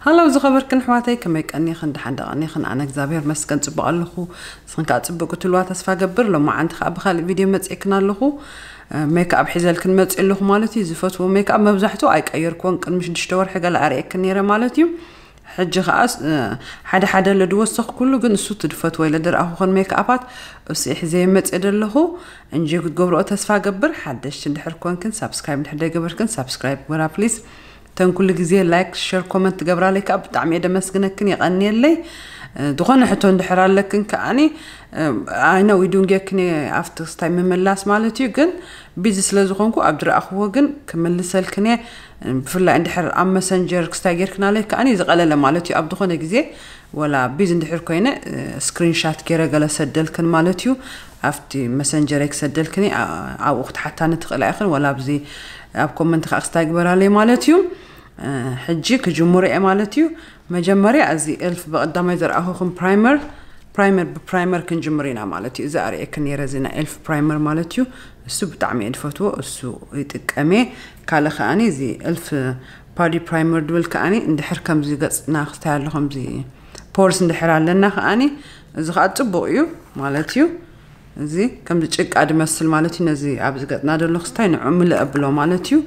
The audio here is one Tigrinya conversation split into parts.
ሃሎ ዝኸበርክን ኣሕዋተይ፣ ከመይ ቀኒኽን? ደሓን ዶ ቀኒኽን? ኣነ እግዚኣብሔር መስገን ጽቡቕ ኣለኹ። ንስኽን ከኣ ጽቡቕ ክትህልዋ ተስፋ ገብር። ሎማዓንቲ ከኣ ብኻልእ ቪድዮ መጺእክን ኣለኹ። እ፣ ሜክኣፕ ሒዘልክን መጺእ ኣለኹ ማለት እዩ። ዝፈትዎ ሜክኣፕ መብዛሕትኡ ኣይቀየርክዎን። ቅድሚ ሽዱሽተ ወርሒ ገለ ኣርእየክን ነይረ ማለት እዩ። ሕጂ ከኣ ስ-፣ እ፣ ሓደ ሓደ ለድወሰኽኩሉ፣ ግን እሱ ትድፈትዎ ኢለ ደርኣኹኽን ሜክኣፓት እሱ ሒዘ መጺእ ደለኹ። እንጂ ክትገብርኦ ተስፋ ገብር። ሓደሽቲ እንድሕር ኮንክን ሳብስክራይብ እንድሕር ደይገበርክን ሳብስክራይብ ግበራ ፕሊዝ። ተን ኩሉ ግዜ ላይክ፣ ሸር፣ ኮመንት ትገብራለይ ከኣ ብጣዕሚ እየ ደመስግነክን የቐንየለይ። እ፣ ዝኾነ ሕቶ እንድሕር ኣለክን ከኣኒ፣ እ፣ ኣይ ነው ይዱንጌክን እየ ኣብቲ ክስታይ ምምላስ ማለት እዩ። ግን ቢዚ ስለ ዝኾንኩ ኣብ ዝረኣኽዎ ግን ክምልሰልክን እየ። እ፣ ብፍላይ እንድሕር ኣብ መሰንጀር ክስታይ ጌርክናለይ ከኣኒ ዝቐለለ ማለት እዩ። ኣብ ዝኾነ ግዜ ወላ ቢዚ እንድሕር ኮይነ፣ እ፣ ስክሪንሻት ጌረ ገለ ሰደልክን ማለት እዩ። ኣብቲ መሰንጀረይ ክሰደልክን እየ፣ ኣ-፣ ኣብኡ ክትሓታኒ ትኽእላ ኢኽን፣ ወላ ኣብዚ ኣብ ኮመንት ከኣ ክስታይ ግበራለይ ማለት እዩ። እ፣ ሕጂ ክጅምሮ እየ ማለት እዩ። መጀመርያ እዚ ኤልፍ ብቐዳማይ ዘርኣኹኹም ፕራይመር፣ ፕራይመር ብፕራይመር ክንጅምር ኢና ማለት እዩ። እዚ ኣርእየክን ነይረ፣ እዚ ናይ ኤልፍ ፕራይመር ማለት እዩ። እሱ ብጣዕሚ እየ ዝፈትዎ፣ እሱ ይጥቀም እየ። ካልእ ከኣኒ እዚ ኤልፍ ፓዲ ፕራይመር ድብል ከኣኒ እንድሕር ከምዚ ገጽና ክስታይ ኣሎ፣ ከምዚ ፖርስ እንድሕር ኣለና ከኣኒ እዚ ከኣ ጽቡቕ እዩ ማለት እዩ። እዚ ከምዚ ጭቃ ድመስል ማለት እዩ። ነዚ ኣብዚ ገጽና ዘሎ ክስታይ ንዑ ምልእ ኣብሎ ማለት እዩ።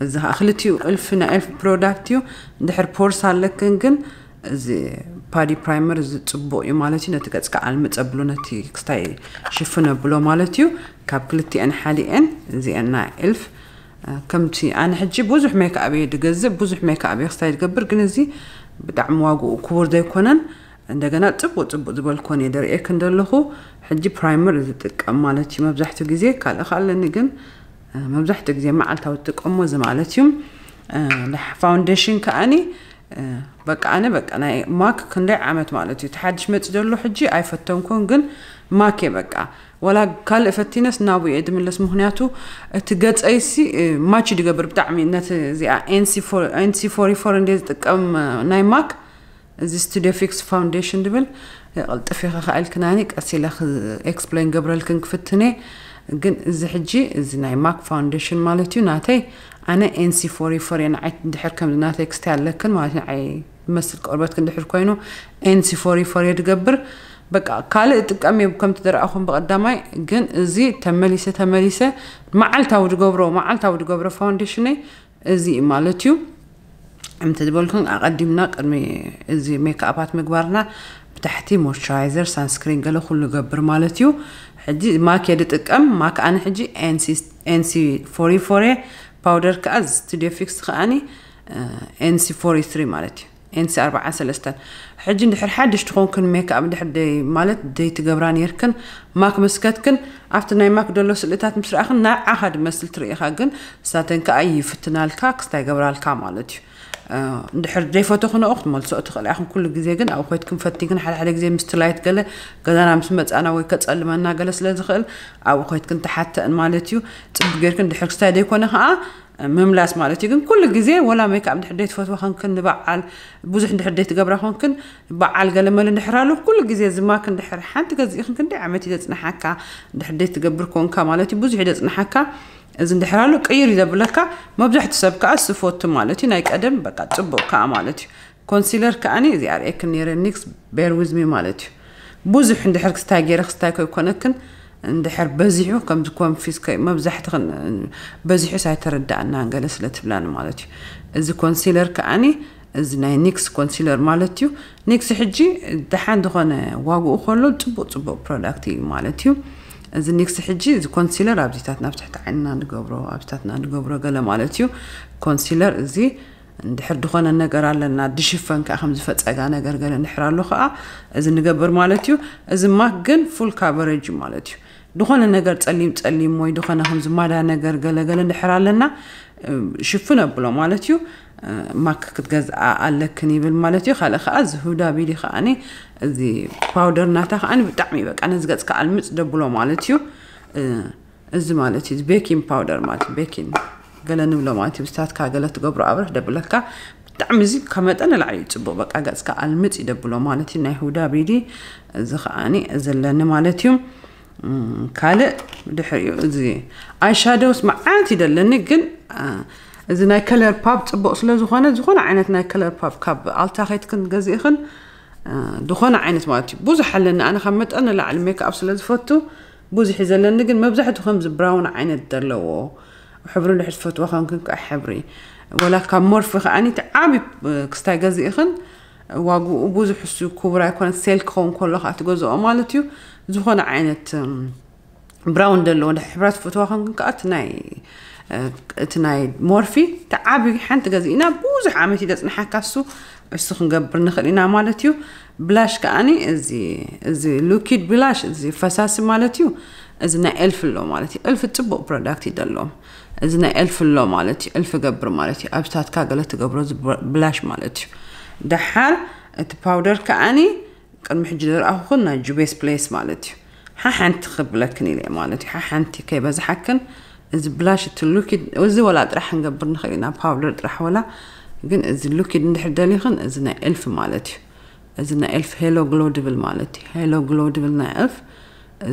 እዚ ከኣ ክልቲኡ ኤልፍ ናይ ኤልፍ ፕሮዳክት እዩ። እንድሕር ፖርስ ኣለክን ግን እዚ ፓዲ ፕራይመር እዚ ጽቡቕ እዩ ማለት እዩ። ነቲ ገጽ ከኣ ኣልምጽ ኣብሎ፣ ነቲ ክስታይ ሽፍን ኣብሎ ማለት እዩ። ካብ ክልቲኤን ሓዲኤን እዚኤን ናይ ኤልፍ፣ እ፣ ከምቲ ኣነ ሕጂ ብዙሕ ሜክኣፕ እየ ድገዝእ፣ ብዙሕ ሜክኣፕ እየ ክስታይ ድገብር፣ ግን እዚ ብጣዕሚ ዋግኡ ክቡር ዘይኮነን፣ እንደገና ጽቡቕ ጽቡቕ ዝበልኮን እየ ደርእየክን ዘለኹ። ሕጂ ፕራይመር ዝጥቀም ማለት እዩ። መብዛሕትኡ ግዜ ካልእ ከኣለኒ ግን፣ እ፣ መብዛሕትኡ ግዜ መዓልታዊ ዝጥቀሞ እዚ ማለት እዩ። እ፣ ዳሕ-፣ ፋውንዴሽን ከኣኒ፣ እ፣ በቃ ኣነ በቃ ናይ ማክ ክንደይ ዓመት ማለት እዩ። ተሓድሽ መጺ ዘሎ ሕጂ ኣይፈተንኩን፣ ግን ማክ እየ በቃ። ወላ ካልእ ፈቲነስ ናብኡ እየ ድምለስ፣ ምኽንያቱ እቲ ገጸይሲ፣ እ፣ ማች ድገብር ብጣዕሚ ነቲ እዚኣ ኤንሲ ፎር፣ ኤንሲ ፎርቲ ፎር እንደ ዝጥቀም፣ እ፣ ናይ ማክ፣ እዚ ስቱዲዮ ፊክስ ፋውንዴሽን ድብል፣ እ፣ ቅልጥፍ ኢኻ ከኣልክናኒ ቀስ ኢለ ክ-፣ ኤክስፕሌን ገብረልክን ክፍትነ። ግን እዚ ሕጂ እዚ ናይ ማክ ፋውንዴሽን ማለት እዩ ናተይ፣ ኣነ ኤንሲ ፎርቲ ፎር እየ ንዓይ፣ እንድሕር ከም ናተይ ክስታይ ኣለክን ማለት እዩ፣ ንዓይ ዝመስል ቆርበትክ እንድሕር ኮይኑ ኤንሲ ፎርቲ ፎር እየ ድገብር። በቃ ካልእ ጥቀም እየ ከምቲ ዝረኣኹም ብቐዳማይ፣ ግን እዚ ተመሊሰ ተመሊሰ መዓልታዊ ድገብሮ፣ መዓልታዊ ድገብሮ ፋውንዴሽነይ እዚ እዩ ማለት እዩ። ከምቲ ዝበልኩን ኣቐዲምና ቅድሚ እዚ ሜክኣፓት ምግባርና ብታሕቲ ሞይስቸራይዘር፣ ሳንስክሪን ገለ ኩሉ ገብር ማለት እዩ። ሕጂ ማክ እየ ድጥቀም፣ ማክ ኣነ ሕጂ ኤንሲ፣ ኤንሲ ፎርቲ ፎር እየ፣ ፓውደር ከኣ ስቱዲዮ ፊክስ ከኣኒ፣ እ፣ ኤንሲ ፎርቲ ትሪ ማለት እዩ። ኤንሲ ኣርብዓን ሰለስተን። ሕጂ እንድሕር ሓድሽ ትኾንክን ሜክኣፕ እንድሕር ደይ-፣ ማለት ደይትገብራ ኔርክን፣ ማክ መስከትክን፣ ኣብቲ ናይ ማክ ደሎ ስእልታት ምስ ረኣኽን ንዓኻ ድመስል ትርእኻ፣ ግን ንሳተን ከኣ ይፍትናልካ፣ ክስታይ ገብራልካ ማለት እዩ። እ፣ እንድሕር ዘይፈተኹንኦ ክትመልስኦ ትኽእላ ኢኽን። ኩሉ ግዜ ግን ኣብኡ ኮይትክን ፈቲንክን፣ ሓደ ሓደ ግዜ ምስቲ ላይት ገለ ገዛና ምስ መጻና ወይ ከጸልመና ገለ ስለ ዝኽእል፣ ኣብኡ ኮይትክን ትሓተእን ማለት እዩ። ጽቡቅ ጌርክን እንድሕር ክስታይ ዘይኮነ ከኣ ምምላስ ማለት እዩ። ግን ኩሉ ግዜ ወላ ሜክኣፕ እንድሕር ዘይትፈትዋ ኮንክን፣ ንበዓል ብዙሕ እንድሕር ዘይትገብራ ኮንክን፣ በዓል ገለ መለ እንድሕር ኣሎ፣ ኩሉ ግዜ እዚ ማክ እንድሕር ሓንቲ ገዚእኽን ክንደይ ዓመት እዩ ዘጽንሓካ? እንድሕር ዘይትገብር ኮንካ ማለት እዩ፣ ብዙሕ እዩ ዘጽንሓካ። እዚ እንድሕር ኣሎ ቅይር እዩ ዘብለካ። መብዛሕትኡ ሰብ ከኣ ዝፈቱ ማለት እዩ። ናይ ቀደም በቃ ጽቡቕ ከኣ ማለት እዩ። ኮንሲለር ከኣኒ እዚ ኣርእየክን ነይረ፣ ኒክስ ቤር ዊዝ ሚ ማለት እዩ። ብዙሕ እንድሕር ክስታይ ገይረ ክስታይ ከይኮነክን፣ እንድሕር በዚሑ ከምዚ ኮንፊስ ከይ-፣ መብዛሕትኽን በዚሑስ ኣይተረዳእናን ገለ ስለ ትብላኒ ማለት እዩ። እዚ ኮንሲለር ከኣኒ እዚ ናይ ኒክስ ኮንሲለር ማለት እዩ። ኒክስ ሕጂ ደሓን ዝኾነ ዋግኡ ከሎ ጽቡቕ ጽቡቕ ፕሮዳክት እዩ ማለት እዩ። እዚ ኒክስ ሕጂ እዚ ኮንሲለር ኣብዚታት ናብ ትሕቲ ዓይንና ንገብሮ፣ ኣብዚታትና ንገብሮ ገለ ማለት እዩ። ኮንሲለር እዚ እንድሕር ዝኾነ ነገር ኣለና፣ ድሽፈን ከኣ ከም ዝፈጸጋ ነገር ገለ እንድሕር ኣሎ ከኣ እዚ ንገብር ማለት እዩ። እዚ ማክ ግን ፉል ካቨሬጅ እዩ ማለት እዩ። ዝኾነ ነገር ጸሊም ጸሊም ወይ ዝኾነ ከምዚ ማዳ ነገር ገለ ገለ እንድሕር ኣለና፣ እ፣ ሽፍን ኣብሎ ማለት እዩ። እ፣ ማክ ክትገዝኣ ኣለክን ይብል ማለት እዩ። ካልእ ከኣ እዚ ሁዳ ቢዲ ከኣኒ፣ እዚ ፓውደር ናታ ከኣኒ ብጣዕሚ በቃ ነዚ ገጽካ ኣልምጽ ደብሎ ማለት እዩ። እ፣ እዚ ማለት እዩ፣ እዚ ቤኪንግ ፓውደር ማለት እዩ። ቤኪንግ ገለ ንብሎ ማለት እዩ። ብስታትካ ገለ ትገብሮ ኣብርህ ደብለካ። ብጣዕሚ እዚ ካብ መጠን ንላዕሊ እዩ ጽቡቕ። በቃ ገጽካ ኣልምጽ ይደብሎ ማለት እዩ። ናይ ሁዳ ቢዲ እዚ ከኣኒ እዚ ኣለኒ ማለት እዩ። እም፣ ካልእ ድሕሪኡ እዚ ኣይሻዶውስ መዓት ይደለኒ፣ ግን፣ አ፣ እዚ ናይ color pop ጽቡቕ ስለ ዝኾነ፣ ዝኾነ ዓይነት ናይ color pop ካብ ኣልታ ከይትክን ገዚእኽን ዝኾነ ዓይነት ማለት እዩ። ብዙሕ ኣለኒ ኣነ ካብ መጠን ንላዕሊ ሜክኣፕ ስለ ዝፈቱ ብዙሕ እዩ ዘለኒ፣ ግን መብዛሕቱ ከምዚ ብራውን ዓይነት ዘለዎ ሕብሪ እንድሕር ትፈትዋ ከንክን ከዓ ሕብሪ ወላ ካብ ሞርፊ ከዓኒ እቲ ዓብዪ ክስታይ ገዚእኽን ዋግኡ ብዙሕ እሱ ክቡር ኣይኮነ፣ ሴል ክኸውን ከሎ ከዓ ትገዝኦ ማለት እዩ። ዝኾነ ዓይነት ብራውን ዘለዎ እንድሕር ሕብራ ትፈትዋ ከንክን ከዓ እቲ ናይ እቲ ናይ ሞርፊ እቲ ዓብዪ ሓንቲ ገዚእና ብዙሕ ዓመት እዩ ዘፅንሓካ እሱ እሱ ክንገብር ንኽእል ኢና ማለት እዩ። ብላሽ ከዓኒ እዚ እዚ ሉኪድ ብላሽ እዚ ፈሳሲ ማለት እዩ። እዚ ናይ ኤልፍ ኣሎ ማለት እዩ። ኤልፍ ፅቡቕ ፕሮዳክት እዩ ዘለዎም። እዚ ናይ ኤልፍ ኣሎ ማለት እዩ። ኤልፍ ገብር ማለት እዩ። ኣብታትካ ገለ ትገብሮ እዚ ብላሽ ማለት እዩ። ደሓር እቲ ፓውደር ከዓኒ ቅድሚ ሕጂ ዝረኣኹኽን ናይ ጁቤስ ፕሌስ ማለት እዩ። ሓሓንቲ ክብለክን ኢለ ማለት እዩ። ሓሓንቲ ከይበዝሓክን እዚ ብላሽ እቲ ሉኪድ እዚ ወላ ጥራሕ ክንገብር ንኽእል ኢና ፓውደር ጥራሕ ወላ ግን እዚ ሉኪድ እንድሕር ደሊኽን እዚ ናይ ኤልፍ ማለት እዩ። እዚ ናይ ኤልፍ ሄሎ ግሎ ድብል ማለት እዩ። ሄሎ ግሎ ድብል ናይ ኤልፍ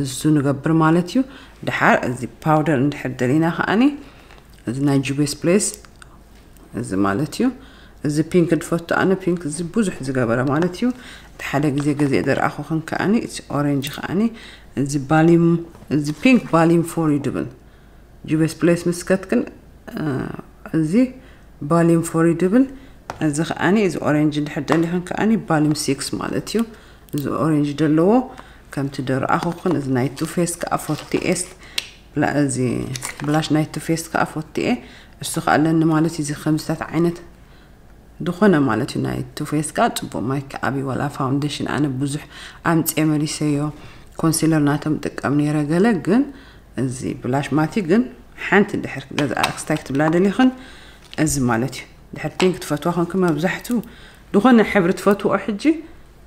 እሱ ንገብር ማለት እዩ። ድሓር እዚ ፓውደር እንድሕር ደሊና ከዓኒ እዚ ናይ ጁቤስ ፕሌስ እዚ ማለት እዩ። እዚ ፒንክ ድፈቱ ኣነ ፒንክ እዚ ብዙሕ ዝገበረ ማለት እዩ። እቲ ሓደ ግዜ ገዜ ዝረኣኹኽን ከዓኒ እቲ ኦሬንጅ ከዓኒ እዚ ባሊም እዚ ፒንክ ባሊም ፎር እዩ ድብል ጁቤስ ፕሌስ ምስከትክን እዚ ባሊም ፎር እዩ ድብል እዚ ከዓኒ እዚ ኦሬንጅ እንድሕር ደሊኽን ከዓኒ ባሊም ሲክስ ማለት እዩ። እዚ ኦሬንጅ ዘለዎ ከምቲ ደረኣኹኽን እዚ ናይ ቱ ፌስ ከዓ ፎርቲ ኤስ እዚ ብላሽ ናይ ቱ ፌስ ከዓ ፎርቲ ኤ እሱ ከዓ ኣለኒ ማለት እዩ። እዚ ከምዚታት ዓይነት ዝኾነ ማለት እዩ ናይ ቱ ፌስ ከዓ ፅቡቅ ማይክ ኣብ ወላ ፋውንዴሽን ኣነ ብዙሕ ኣምፅየ መሊሰዮ ኮንሲለር ናቶም ጥቀም ነይረ ገለ ግን እዚ ብላሽ ማቲ ግን ሓንቲ ድሕር ገዛ ክስታይ ክትብላ ደሊኽን እዚ ማለት እዩ ድሕር ፒንክ ትፈትዋ ኮንክ መብዛሕቱ ዝኾነ ሕብሪ ትፈትዎ ሕጂ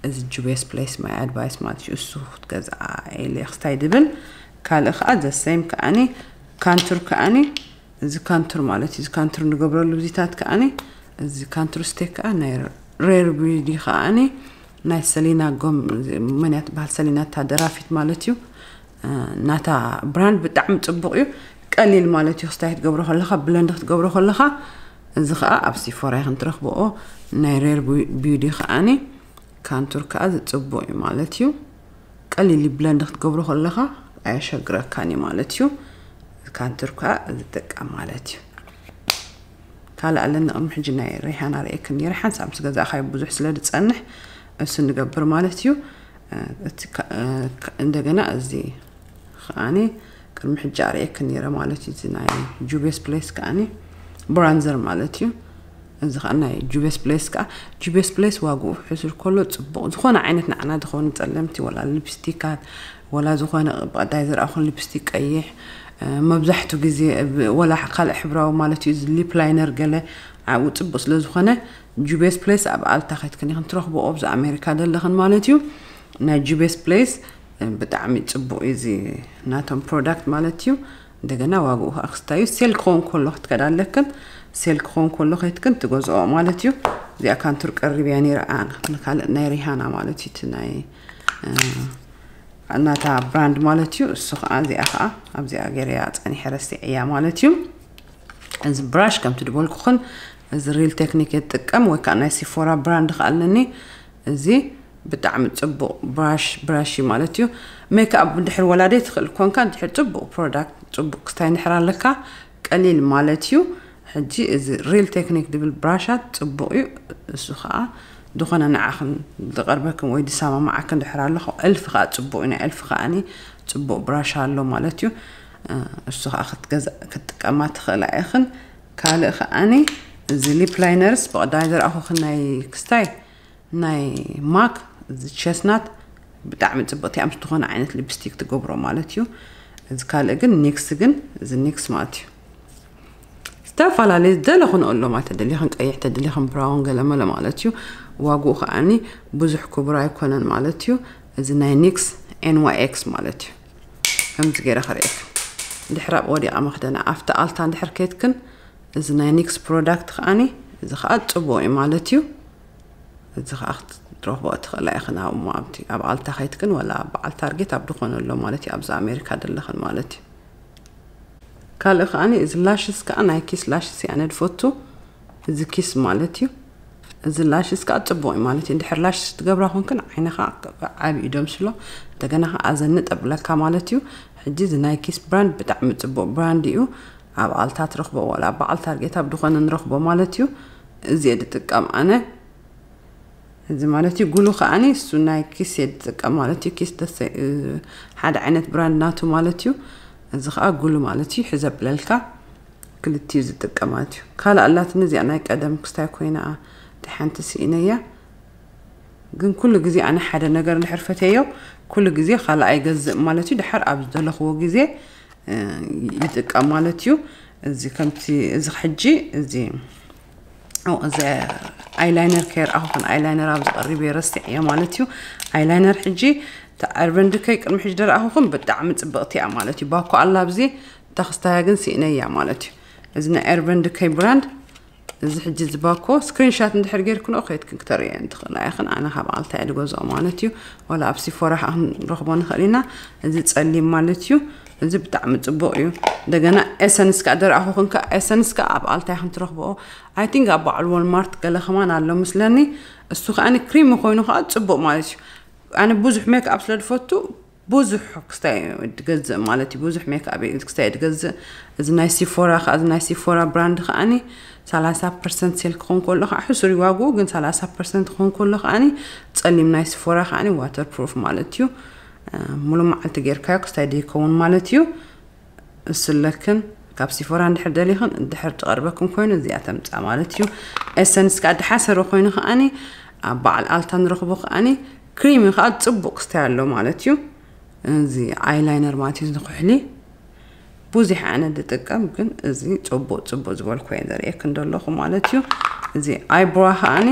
እዚ ጁቤስ ፕሌስ ማይ ኣድቫይስ ማለት እዩ እሱ ክትገዝኣ ኢለ ክስታይ ድብል ካልእ ከዓ ዘሰይም ከዓኒ ካንቱር ከዓኒ እዚ ካንቱር ማለት እዩ እዚ ካንቱር ንገብረሉ ብዚታት ከዓኒ እዚ ካንቱር ስቴክ ከዓ ናይ ሬር ቢዲ ከዓኒ ናይ ሰሊና ጎም መንያ ትበሃል ሰሊና እታ ደራፊት ማለት እዩ ናታ ብራንድ ብጣዕሚ ፅቡቅ እዩ ቀሊል ማለት እዩ ክስታይ ክትገብሮ ከለካ ብለንድ ክትገብሮ ከለካ እዚ ከዓ ኣብ ሲፎራ ይክን ትረክብኦ ናይ ሬር ቢዲ ከዓኒ ካንቱር ከዓ ዝፅቡቅ እዩ ማለት እዩ ቀሊል ብለንድ ክትገብሮ ከለካ ኣየሸግረካን እዩ ማለት እዩ ካንቱር ከዓ ዝጥቀም ማለት እዩ ካልእ ኣለኒ ቅድሚ ሕጂ ናይ ሪሃና ርእየክን ነይረ ሓንሳብ ምስ ገዛእካዮ ብዙሕ ስለ ዝፀንሕ እሱ ንገብር ማለት እዩ እንደገና እዚ ከዓኒ ቅድሚ ሕጂ ኣርእየክን ነይረ ማለት እዩ እዚ ናይ ጁቤስ ፕሌስ ከዓኒ ብራንዘር ማለት እዩ እዚ ከዓ ናይ ጁቤስ ፕሌስ ከዓ ጁቤስ ፕሌስ ዋግኡ ሕሱር ከሎ ፅቡቅ ዝኾነ ዓይነት ንዓና ዝኾኑ ፀለምቲ ወላ ሊፕስቲካት ወላ ዝኾነ ብቀዳይ ዝረኣኹን ሊፕስቲክ ቀይሕ መብዛሕቱ ግዜ ወላ ካልእ ሕብራዊ ማለት እዩ እዚ ሊፕ ላይነር ገለ ዓብኡ ፅቡቅ ስለ ዝኾነ ጁቤስ ፕሌስ ኣብ ኣልታ ከይትክን ኢኽን ትረኽቦ ኣብዚ ኣሜሪካ ዘለኽን ማለት እዩ ናይ ጁቤስ ፕሌስ ብጣዕሚ ፅቡቅ እዩ እዚ ናቶም ፕሮዳክት ማለት እዩ እንደገና ዋግኡ ከዓ ክስታይ እዩ ሴል ክኸውን ከሎ ክትከዳ ኣለክን ሴል ክኸውን ከሎ ከይትክን ትገዝኦ ማለት እዩ እዚኣ ካንቱር ቀሪብ እያ ነይረ ንካልእ ናይ ሪሃና ማለት እዩ እቲ ናይ እናታ ብራንድ ማለት እዩ እሱ ከዓ እዚኣ ከዓ ኣብዚኣ ገይረያ ፀኒሐ ረሲዐያ ማለት እዩ እዚ ብራሽ ከምቲ ድበልኩኽን እዚ ሪል ቴክኒክ የጥቀም ወይ ከዓ ናይ ሲፎራ ብራንድ ከኣለኒ እዚ ብጣዕሚ ፅቡቅ ብራሽ ብራሽ እዩ ማለት እዩ ሜክኣፕ እንድሕር ወላደይ ትኽእል ኮንካ እንድሕር ፅቡቅ ፕሮዳክት ፅቡቅ ክስታይ እንድሕር ኣለካ ቀሊል ማለት እዩ ሕጂ እዚ ሪል ቴክኒክ ድብል ብራሻት ፅቡቅ እዩ እሱ ከዓ ዝኾነ ንዓኽን ዝቐርበክን ወይ ዝሰማማዓክን ድሕር ኣሎ ካብ ዕልፊ ከዓ ፅቡቅ እዩ ናይ ዕልፊ ከዓኒ ፅቡቅ ብራሽ ኣሎ ማለት እዩ እሱ ከዓ ክትገዝእ ክትጥቀማ ትኽእላ ኢኽን ካልእ ከዓኒ እዚ ሊፕ ላይነርስ ብቐዳማይ ዘርኣኹኽን ናይ ክስታይ ናይ ማክ እዚ ቸስናት ብጣዕሚ ፅብቅቲ እያ ምስ ዝኾነ ዓይነት ሊፕስቲክ ትገብሮ ማለት እዩ እዚ ካልእ ግን ኒክስ ግን እዚ ኒክስ ማለት እዩ ዝተፈላለዩ ዝደለኹን ኣሎ ማለት ተደሊኽን ቀይሕ ተደሊኽን ብራውን ገለመለ ማለት እዩ ዋግኡ ከዓኒ ብዙሕ ክቡር ኣይኮነን ማለት እዩ እዚ ናይ ኒክስ ኤንዋይ ኤክስ ማለት እዩ ከምዚ ገይረ ከርእየክ ድሕር ኣብ ወዲቓ መክደና ኣብቲ ኣልታ እንድሕር ከይትክን እዚ ናይ ኒክስ ፕሮዳክት ከዓኒ እዚ ከዓ ፅቡቅ እዩ ማለት እዩ እዚ ከዓ ክትረኽቦ ትኽእላ ኢኽን ኣብሞ ኣብቲ ኣብ ኣልታ ከይትክን ወላ በዓል ታርጌት ኣብ ዝኾነ ኣሎ ማለት እዩ ኣብዚ ኣሜሪካ ዘለኽን ማለት እዩ ካልእ ከዓኒ እዚ ላሽስ ከዓ ናይ ኪስ ላሽስ እየ ኣነ ዝፈቱ። እዚ ኪስ ማለት እዩ። እዚ ላሽስ ከዓ ፅቡቅ እዩ ማለት እዩ። እንድሕር ላሽስ ትገብራ ኮንክን ዓይንኻ ዓብዩ ደምስሎ፣ እንደገና ከዓ ኣዘንጥ ኣብለካ ማለት እዩ። ሕጂ እዚ ናይ ኪስ ብራንድ ብጣዕሚ ፅቡቅ ብራንድ እዩ። ኣብ ኣልታ ትረኽቦ፣ ዋላ ኣብ በዓል ታርጌት ኣብ ድኾነ ንረኽቦ ማለት እዩ። እዚ እየ ዝጥቀም ኣነ። እዚ ማለት እዩ። ጉሉ ከዓኒ እሱ ናይ ኪስ እየ ዝጥቀም ማለት እዩ። ኪስ ደስ ሓደ ዓይነት ብራንድ ናቱ ማለት እዩ። እዚ ከዓ ጉሉ ማለት እዩ። ሕዘ ብለልካ ክልቲኡ ዝጥቀም ማለት እዩ። ካልእ ኣላትኒ እዚኣ ናይ ቀደም ክስታይ ኮይና፣ እቲ ሓንቲ ስኢነያ። ግን ኩሉ ግዜ ኣነ ሓደ ነገር እንድሕር ፈትየዮ፣ ኩሉ ግዜ ካልእ ኣይገዝእ ማለት እዩ። ድሓር ኣብ ዝደለኽዎ ግዜ እ፣ ይጥቀም ማለት እዩ። እዚ ከምቲ እዚ ሕጂ እዚ ኦ፣ እዚ ኣይላይነር ከይረኣኹኽን ኣይላይነር ኣብ ዝቐሪብ እየ ረሲዐዮ ማለት እዩ። ኣይላይነር ሕጂ እታ ኣርበን ድከይ ቅድሚ ሕጂ ደረኣኹኽን ብጣዕሚ ፅብቕቲ እያ ማለት እዩ። ባኮ ኣላ ኣብዚ ተኽስታያ ግን ስኢነያ ማለት እዩ። እዚ ናይ ኣርበን ድከይ ብራንድ እዚ ሕጂ ዝባኮ ስክሪንሻት እንድሕር ጌርክንኦ ከይድክን ክተርእየን ትኽእላ ኢኽን። ኣነ ካብ ኣልታ እየ ዝገዝኦ ማለት እዩ። ዋላ ኣብ ሲፎራ ከዓ ክንረኽቦ ንኽእል ኢና። እዚ ጸሊም ማለት እዩ። እዚ ብጣዕሚ ጽቡቕ እዩ። እንደገና ኤሰንስ ከዓ ደረኣኹኽን ከዓ ኤሰንስ ከዓ ኣብ ኣልታ ኢኽን ትረኽብኦ። ኣይ ቲንክ ኣብ በዓል ዎልማርት ገለ ከማን ኣሎ ምስለኒ። እሱ ከዓ ክሪሚ ኮይኑ ከዓ ጽቡቕ ማለት እዩ። ኣነ ብዙሕ ሜክኣፕ ስለ ዝፈቱ ብዙሕ ክስታይ ድገዝእ ማለት እዩ። ብዙሕ ሜክኣፕ ክስታይ ድገዝእ። እዚ ናይ ሲፎራ ከዓ፣ እዚ ናይ ሲፎራ ብራንድ ከዓኒ ሰላሳ ፐርሰንት ሴል ክኾን ከሎ ከዓ ሕሱር እዩ ዋግኡ፣ ግን ሰላሳ ፐርሰንት ክኾን ከሎ ከዓኒ ጸሊም ናይ ሲፎራ ከዓኒ ዋተር ፕሩፍ ማለት እዩ። እ፣ ሙሉ መዓልቲ ጌርካዮ ክስታይ ደይከውን ማለት እዩ። እሱ ኣለክን ካብ ሲፎራ እንድሕር ደሊኽን እንድሕር ትቐርበክን ኮይኑ እዚኣ ተምጻ ማለት እዩ። ኤሰንስ ከዓ ድሓሰረ ኮይኑ ከዓኒ ኣብ በዓል ኣልታ ንረኽቦ ከዓኒ ክሪሚ ከዓ ጽቡቕ ክስታይ ኣሎ ማለት እዩ። እዚ ኣይላይነር ማለት እዩ። እዚ ኩሕሊ ብዙሕ ኣነ ዝጥቀም፣ ግን እዚ ጽቡቕ ጽቡቕ ዝበልኩ እየ ዘርእየክን ዘለኹ ማለት እዩ። እዚ ኣይብራ ከዓኒ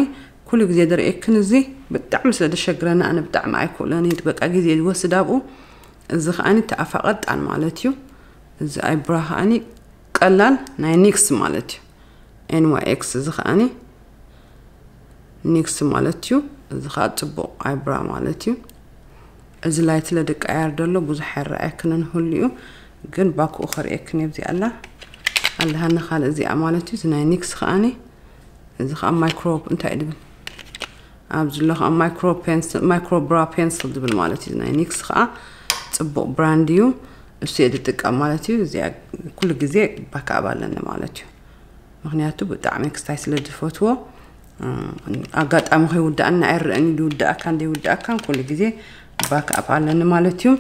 ኩሉ ግዜ ዘርእየክን፣ እዚ ብጣዕሚ ስለ ዘሸግረኒ ኣነ ብጣዕሚ ኣይክእሎን እዩ፣ በቃ ግዜ ዝወስድ ኣብኡ። እዚ ከዓኒ ተኣፋ ቀጣን ማለት እዩ። እዚ ኣይብራ ከዓኒ ቀላል ናይ ኒክስ ማለት እዩ። ኤን ዋይ ኤክስ እዚ ከዓኒ ኒክስ ማለት እዩ። እዚ ከዓ ጽቡቕ ኣይብራ ማለት እዩ። እዚ ላይት ስለ ድቀያር ደሎ ብዙሕ ኣይረኣየክንን ህሉ እዩ፣ ግን ባክኡ ከርእየክን እዩ። ኣብዚ ኣላ ኣለሃኒ ካልእ እዚኣ ማለት እዩ። እዚ ናይ ኒክስ ከዓኒ፣ እዚ ከዓ ማይክሮ እንታይ እዩ ድብል? ኣብዚ ኣሎ ከዓ ማይክሮ ፔንስል፣ ማይክሮ ብራ ፔንስል ድብል ማለት እዩ። ናይ ኒክስ ከዓ ጽቡቕ ብራንድ እዩ። እሱ እየ ዝጥቀም ማለት እዩ። እዚኣ ኩሉ ግዜ ባክኣፕ ኣለኒ ማለት እዩ። ምኽንያቱ ብጣዕሚ ክስታይ ስለ ዝፈትዎ፣ እ፣ ኣጋጣሚ ከይውዳእና ኣይረአን እዩ። ዝውዳእካን ዘይውዳእካን ኩሉ ግዜ ባክኣፕ ኣለኒ ማለት እዩ።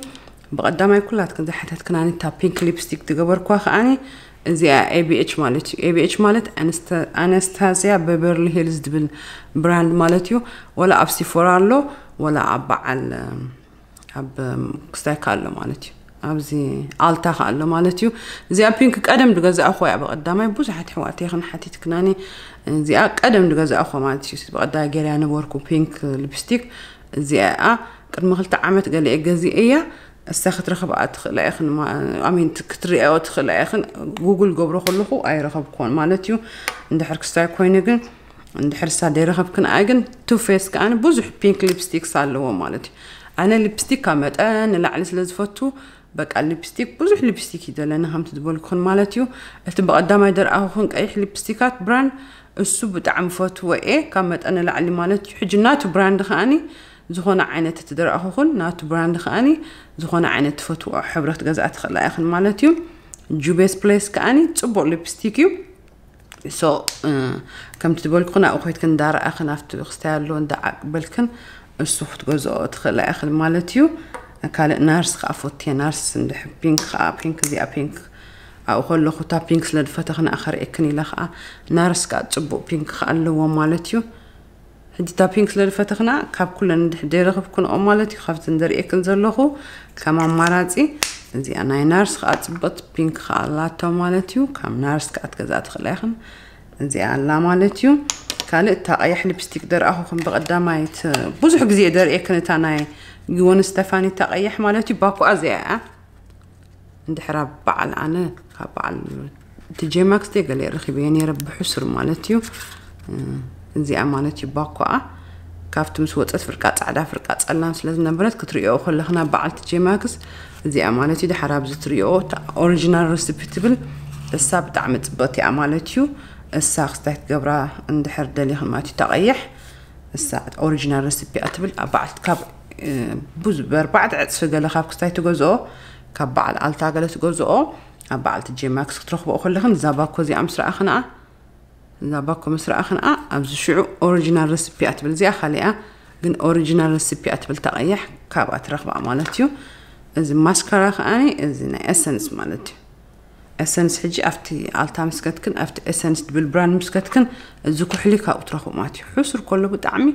ብቐዳማይ ኩላትክን ዝሓተትክናኒ እታ ፒንክ ሊፕስቲክ ዝገበርኩዋ ከዓኒ እዚኣ ኤ ቢ ኤች ማለት እዩ። ኤ ቢ ኤች ማለት ኣነስተ-፣ ኣነስታዚያ በቨርሊ ሂልስ ዝብል ብራንድ ማለት እዩ። ወላ ኣብ ሲፎራ ኣሎ፣ ወላ ኣብ በዓል፣ እ፣ ኣብ ክስታይ ከ ኣሎ ማለት እዩ። ኣብዚ ኣልታ ከ ኣሎ ማለት እዩ። እዚኣ ፒንክ ቀደም ዝገዛእኹዋ እያ ብቐዳማይ። ብዙሓት ኣሕዋተይ ክንሓቲትክናኒ፣ እዚኣ ቀደም ዝገዛእኹዋ ማለት እዩ። ብቐዳማይ ገይረያ ነበርኩ ፒንክ ሊፕስቲክ። እዚኣ ቅድሚ ክልተ ዓመት ገለ እየ ገዚኤያ። እሳ ክትረኽብኣ ትኽእላ ኢኽን፣ ማ-፣ ኣሚን፣ ክትርእያኦ ትኽእላ ኢኽን። ጉግል ገብሮ ከለኹ ኣይረኸብኩዎን ማለት እዩ። እንድሕር ክስታይ ኮይኑ ግን፣ እንድሕር እሳ ዘይረኸብክንኣ ግን፣ ቱ ፌስ ከኣ ብዙሕ ፒንክ ሊፕስቲክስ ኣለዎ ማለት እዩ። ኣነ ሊፕስቲክ ካብ መጠን ንላዕሊ ስለ ዝፈቱ፣ በቃ ሊፕስቲክ፣ ብዙሕ ሊፕስቲክ እዩ ዘለኒ ከምቲ ዝበልኩኽን ማለት እዩ። እቲ ብቐዳማይ ደርኣኹኽን ቀይሕ ሊፕስቲካት ብራንድ፣ እሱ ብጣዕሚ ፈትዎ እየ፣ ካብ መጠን ንላዕሊ ማለት እዩ። ሕጂ ናቱ ብራንድ ከኣኒ ዝኾነ ዓይነት እቲ ደርኣኹኽን፣ ናቱ ብራንድ ከኣኒ ዝኾነ ዓይነት ትፈትዎ ሕብረት ገዛእ ትኽእላ ኢኽን ማለት እዩ። ጁቤስ ፕሌስ ከኣኒ ጽቡቕ ሊፕስቲክ እዩ። ሶ፣ እ፣ ከምቲ ዝበልኩኽን ኣብኡ ኮይትክን እንዳረኣኽን ኣብቲ ክስታይ ኣሎ እንዳዓቅበልክን እሱ ክትገዝኦ ትኽእላ ኢኽን ማለት እዩ። ካልእ ናርስ ከኣ ፈትየ፣ ናርስ እንድሕ ፒንክ ከኣ፣ ፒንክ እዚኣ ፒንክ ኣብኡ ከለኹ እታ ፒንክ ስለ ዝፈተኽና ከርእየክን ኢለ ከኣ ናርስ ከኣ ጽቡቕ ፒንክ ከኣ ኣለዎ ማለት እዩ። ሕጂ እታ ፒንክ ስለ ዝፈተኽና ካብ ኩለን እንድሕ ዘይረኽብክንኦ ማለት እዩ። ካብተን ዘርእየክን ዘለኹ ከም ኣማራጺ እዚኣ ናይ ናርስ ከኣ ጽብቕቲ ፒንክ ከኣ ኣላቶ ማለት እዩ። ካብ ናርስ ከኣ ትገዝኣ ትኽእላ ኢኽን። እዚኣ ኣላ ማለት እዩ። ካልእ እታ ቀያሕ ሊፕስቲክ ደርኣኹኽን ብቐዳማይት ብዙሕ ግዜ ደርእየክን እታ ናይ ግወን ስተፋኒ እታ ቀያሕ ማለት እዩ። ባኮኣ እዚኣ እያ። እንድሕር ኣብ በዓል ኣነ ካብ በዓል ቲ ጄ ማክስ ደይ ገለ ረኺበዮ ነይረ ብሕሱር ማለት እዩ። እ፣ እዚኣ ማለት እዩ ባኮኣ ካብቲ ምስ ወፀት ፍርቃ ፃዕዳ ፍርቃ ፀላም ስለ ዝነበረት ክትርእዮ ከለኽና በዓል ቲ ጄ ማክስ እዚኣ ማለት እዩ። ድሓር ኣብዚ ትርእዮ እታ ኦሪጂናል ረሲፒ ትብል እሳ ብጣዕሚ ጽብቕቲ እያ ማለት እዩ። እሳ ክስታይ ትገብራ እንድሕር ደሊኽን ማለት እዩ፣ ተቐይሕ። እሳ ኦሪጂናል ረሲፒ እያ ትብል። ኣብ በዓልቲ ካብ፣ እ፣ ብዙ በርባዕተ ዕጽፊ ገለ ካብ ክስታይ ትገዝኦ፣ ካብ በዓል ኣልታ ገለ ትገዝኦ፣ ኣብ በዓልቲ ጄማክስ ክትረኽብኦ ከለኽን እዛ ባኮ እዚኣ ምስ ረኣኽንኣ፣ እዛ ባኮ ምስ ረኣኽንኣ፣ ኣብዚ ሽዑ ኦሪጂናል ረሲፒ እያ ትብል። እዚኣ ካሊኣ ግን ኦሪጂናል ረሲፒ እያ ትብል፣ ተቐይሕ፣ ካብኣ ትረኽባ ማለት እዩ። እዚ ማስካራ ከኣኒ እዚ ናይ ኤሰንስ ማለት እዩ። ኤሰንስ ሕጂ ኣብቲ ኣልታ ምስ ከትክን፣ ኣብቲ ኤሰንስ ድብል ብራንድ ምስ ከትክን፣ እዚ ኩሕሊ ካብኡ ትረኽቡ ማለት እዩ። ሕሱር ከሎ ብጣዕሚ፣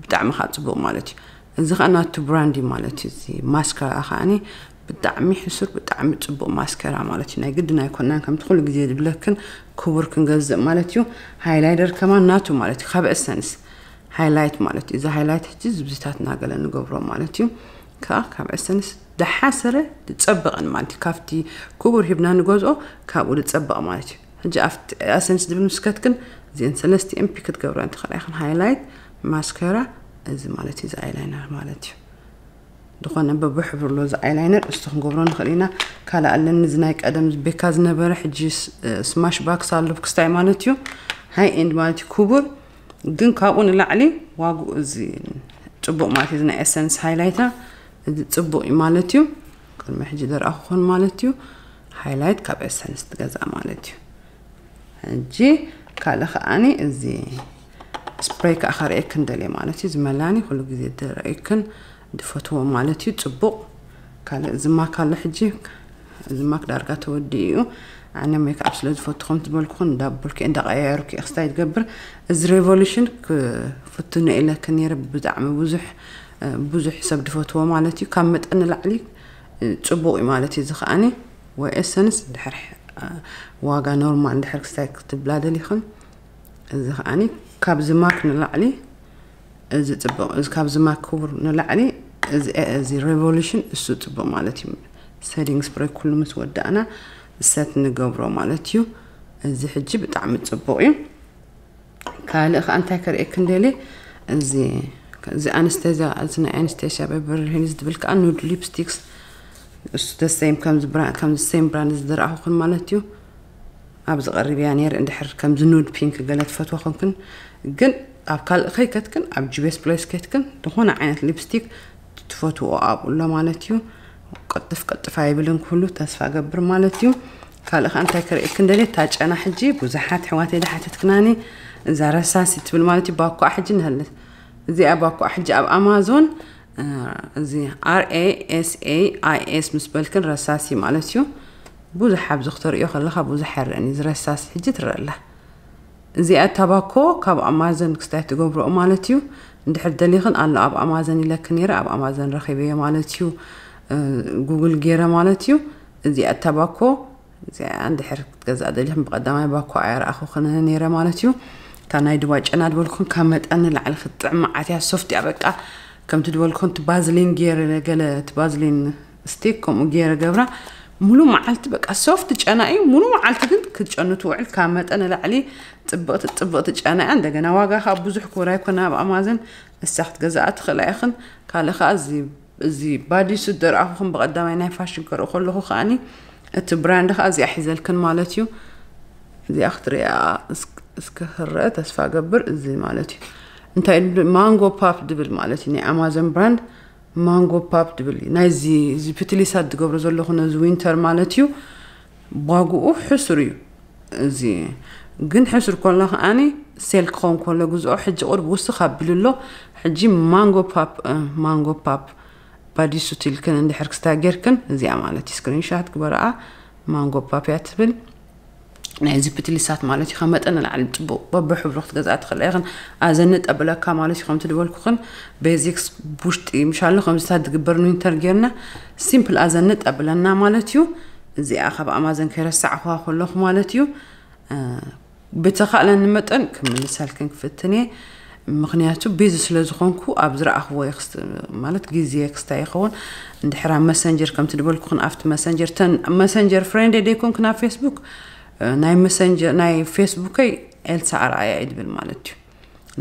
ብጣዕሚ ከዓ ጽቡቕ ማለት እዩ። እዚ ከዓ ናቱ ብራንድ እዩ ማለት እዩ። እዚ ማስካራ ከኣኒ ብጣዕሚ ሕሱር፣ ብጣዕሚ ጽቡቕ ማስካራ ማለት እዩ። ናይ ግድን ኣይኮናን ከምቲ ኩሉ ግዜ ዝብለክን ክቡር ክንገዝእ ማለት እዩ። ሃይላይደር ከማን ናቱ ማለት እዩ፣ ካብ ኤሰንስ ሃይላይት ማለት እዩ። እዚ ሃይላይት ሕጂ ዝብዝታት እናገለ ንገብሮ ማለት እዩ። ከዓ ካብ ኤሰንስ ዝሓሰረ ዝጸበቐን ማለት እዩ። ካብቲ ክቡር ሂብና ንገዝኦ ካብኡ ዝጸበቐ ማለት እዩ። ሕጂ ኣብቲ ኤሰንስ ዝብል ምስ ከትክን እዚአን ሰለስቲአን ፒክ ክትገብራ እንትኽእላ ኢኽን። ሃይላይት፣ ማስካራ፣ እዚ ማለት እዩ፣ እዚ ኣይላይነር ማለት እዩ። ዝኾነ በብሕብሩ ኣሎ እዚ ኣይላይነር፣ እሱ ክንገብሮ ንኽእል ኢና። ካልእ ኣለኒ፣ እዚ ናይ ቀደም ቤካ ዝነበረ፣ ሕጂ ስ-፣ ስማሽ ባክስ ኣሎ፣ ክስታይ ማለት እዩ። ሃይ ኤንድ ማለት እዩ፣ ክቡር። ግን ካብኡ ንላዕሊ ዋግኡ እዚ ጽቡቕ ማለት እዩ። እዚ ናይ ኤሰንስ ሃይላይታ፣ እዚ ጽቡቕ እዩ ማለት እዩ። ቅድሚ ሕጂ ዝረኣኹኹን ማለት እዩ። ሃይላይት ካብ ኤሰንስ ትገዝኣ ማለት እዩ። ሕጂ ካልእ ከኣኒ እዚ ስፕሬይ ከኣ ከርእየክን ደልየ ማለት እዩ። ዝመላኒ ኩሉ ግዜ ዝረእየክን ዝፈትዎ ማለት እዩ። ጽቡቕ። ካልእ እዚ ማክ ኣሎ ሕጂ። እዚ ማክ ዳርጋ ተወዲኡ እዩ። ኣነ ሜክኣፕ ስለ ዝፈቱ ከም ዝበልኩኹን እንዳበልኩ እየ እንዳቀያየርኩ እየ ክስታይ ዝገብር። እዚ ሬቮሉሽን ክፍትኖ ኢለክን ነይረ። ብጣዕሚ ብዙሕ፣ ብዙሕ ሰብ ዝፈትዎ ማለት እዩ። ካብ መጠን ንላዕሊ ጽቡቕ እዩ ማለት እዩ። እዚ ከኣኒ ወይ ኤሰንስ ድሕር፣ ዋጋ ኖርማል ድሕር ክስታይ ክትብላ ደሊኽን፣ እዚ ከኣኒ ካብዚ ማክ ንላዕሊ እዚ ጽቡቕ፣ እዚ ካብዚ ማክ ክቡር ንላዕሊ እዚ፣ እዚ ሬቮሉሽን እሱ ጽቡቕ ማለት እዩ። ሴቲንግ ስፕሬይ ኩሉ ምስ ወዳእና ሰት ንገብሮ ማለት እዩ። እዚ ሕጂ ብጣዕሚ ጽቡቕ እዩ። ካልእ ከኣ እንታይ ከርእየክን ደልየ፣ እዚ፣ እዚ ኣነስቴዚያ፣ እዚ ናይ ኣነስቴሲያ ቤቨርሊ ሂልስ ዝብል ከኣ ኑድ ሊፕስቲክስ፣ እሱ the same ከምዚ ብራ-፣ ከምዚ ሴም ብራንድ ዝደረኣኹኽን ማለት እዩ። ኣብዚ ቀሪብ እያ ነይር፣ እንድሕር ከምዚ ኑድ ፒንክ ገለ ትፈትዋ ኮንክን፣ ግን ኣብ ካልእ ከይከትክን፣ ኣብ ጂ ቤስት ፕሌስ ከይትክን፣ ዝኾነ ዓይነት ሊፕስቲክ ትፈትዎ ኣብኡ ኣሎ ማለት እዩ። ቅጥፍ ቅጥፍ ኣይብልን ክህሉ ተስፋ ገብር ማለት እዩ። ካልእ ከኣ እንታይ ከርእየክን ደልየ፣ እታ ጨና ሕጂ ብዙሓት ኣሕዋተይ ዝሓተትክናኒ፣ እዛ ረሳሲ ትብል ማለት እዩ። ባኮኣ ሕጂ ንህልት። እዚኣ ባኮኣ ሕጂ ኣብ ኣማዞን፣ እ፣ እዚ ኣር ኤ ኤስ ኤ ኣይ ኤስ ምስ በልክን ረሳሲ ማለት እዩ። ብዙሕ ኣብዚ ክተርእዮ ከለኻ ብዙሕ ኣይረኣን እዩ። እዚ ረሳሲ ሕጂ ትረአ ኣላ። እዚኣ ታባኮ ካብ ኣማዘን ክስታይ ትገብርኦ ማለት እዩ። እንድሕር ደሊኽን ኣሎ ኣብ ኣማዘን ኢለክን ነይረ፣ ኣብ ኣማዘን ረኺበዮ ማለት እዩ። እ፣ ጉግል ገይረ ማለት እዩ። እዚኣ ታባኮ፣ እዚኣ እንድሕር ክትገዝኣ ደሊኽን ብቐዳማይ ባኮ ኣያ ረኣኹኽን ነይረ ማለት እዩ። እታ ናይ ድባይ ጨና ዝበልኩን ካብ መጠን ንላዕሊ ክትጥዕም መዓት እያ፣ ሶፍት እያ በቃ። ከምቲ ዝበልኩን እቲ ባዝሊን ገይረ ገለ፣ እቲ ባዝሊን ስቲክ ከምኡ ገይረ ገብራ። ሙሉ መዓልቲ በቃ ሶፍት ጨና እዩ። ሙሉ መዓልቲ ግን ክትጨኑ ትውዕል፣ ካብ መጠን ንላዕሊ ጽብቕቲ፣ ጽብቕቲ ጨና እያ። እንደገና ዋጋ ከዓ ብዙሕ ክቡር ኣይኮነ ኣብ ኣማዘን፣ እሳ ክትገዝኣ ትኽእላ ኢኽን። ካልእ ከዓ እዚ፣ እዚ ባዲ ሱት ዘርኣኹኽን ብቐዳማይ ናይ ፋሽን ከርኢ ከለኹ ከዓኒ እቲ ብራንድ ከዓ እዚኣ ሒዘልክን ማለት እዩ። እዚኣ ክትሪኣ እስክ-፣ እስከ ክረአ ተስፋ ገብር። እዚ ማለት እዩ እንታይ ድ-፣ ማንጎ ፓፕ ድብል ማለት እዩ፣ ናይ ኣማዞን ብራንድ ማንጎ ፓፕ ድብል እዩ። ናይዚ፣ እዚ ፕትሊሳት ዝገብሮ ዘለኹ ነዚ ዊንተር ማለት እዩ። ዋግኡ ሕሱር እዩ። እዚ ግን ሕሱር ከሎ ከዓኒ ሴል ክኸውን ከሎ ግዝኦ፣ ሕጂ ቁርብ ውስኽ ኣቢሉ ኣሎ። ሕጂ ማንጎ ፓፕ፣ እ፣ ማንጎ ፓፕ ባዲ ሱት ኢልክን እንድሕር ክስታ ጌርክን፣ እዚኣ ማለት እዩ፣ ስክሪንሻት ግበረኣ። ማንጎ ፓፕ እያ ትብል። ናይዚ ፕትሊሳት ማለት እዩ፣ ካብ መጠን ንላዕሊ ጽቡቕ በብሕብሩ ክትገዝኣ ትኽእላ ኢኽን። ኣዘንጥ ኣብለካ ማለት እዩ፣ ከምቲ ዝበልኩኽን ቤዚክስ ውሽጢ ምሻሎ ከምዚታት ዝግበር ዊንተር ጌርና ሲምፕል ኣዘንጥ ኣብለና ማለት እዩ። እዚኣ ካብ ኣማዘን ከይረሳዕኹዋ ከለኹ ማለት እዩ። እ፣ ብተኻእለኒ መጠን ክምልሰልክን ክፍትን እየ። ምኽንያቱ ቢዚ ስለ ዝኾንኩ ኣብ ዝረኣኽዎ እየ ክስት-፣ ማለት ግዜ ክስታይ ይኸውን። እንድሕር ኣብ መሰንጀር ከምቲ ዝበልኩኽን ኣብቲ መሰንጀር፣ ተን መሰንጀር ፍሬንድ ደይኮንክን ኣብ ፌስቡክ፣ እ፣ ናይ መሰንጀር፣ ናይ ፌስቡከይ ኤልሳ ኣርኣያ እዩ ዝብል ማለት እዩ።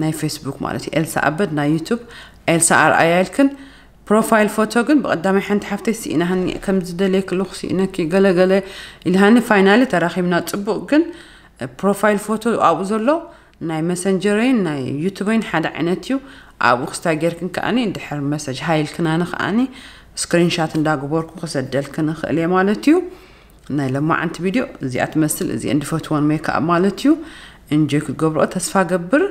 ናይ ፌስቡክ ማለት እዩ ኤልሳ ኣበድ፣ ናይ ዩቱብ ኤልሳ ኣርኣያ ኢልክን ፕሮፋይል ፎቶ ግን ብቐዳማይ ሓንቲ ሓፍተይ ስኢናሃኒ፣ ከም ዝደለየ ክልኹ ስኢነኪ ገለገለ ኢልሃኒ። ፋይናሊ ተራኺብና ጽቡቕ። ግን ፕሮፋይል ፎቶ ኣብኡ ዘሎ ናይ መሰንጀረይን ናይ ዩቱበይን ሓደ ዓይነት እዩ። ኣብኡ ክስታይ ጌርክን ከኣኒ እንድሕር መሰጅ ሃይልክናኒ ከኣኒ ስክሪንሻት እንዳግበርኩ ክሰደልክን እኽእል እየ ማለት እዩ። ናይ ለማዓንቲ ቪድዮ እዚኣ ትመስል። እዚ እንድፈትወን ሜክኣፕ ማለት እዩ። እንጆይ ክትገብርኦ ተስፋ ገብር።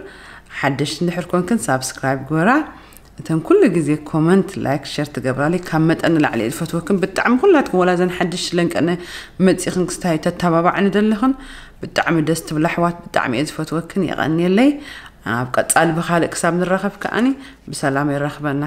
ሓደሽቲ እንድሕር ኮንክን ሳብስክራይብ ግበራ። እተን ኩሉ ግዜ ኮመንት፣ ላይክ፣ ሸር ትገብራለይ ካብ መጠን ንላዕሊ እየ ዝፈትወክን። ብጣዕሚ ኩላትኩም ወላ ዘን ሓድሽ ለንቀነ መጺኽን ክስታይ ተተባባዕኒ ዘለኽን ብጣዕሚ ደስ ትብላ ኣሕዋት። ብጣዕሚ እየ ዝፈትወክን። የቐንየለይ። ኣብ ቀጻሊ ብኻልእ ክሳብ ንራኸብ ከኣኒ ብሰላም የራኽበና።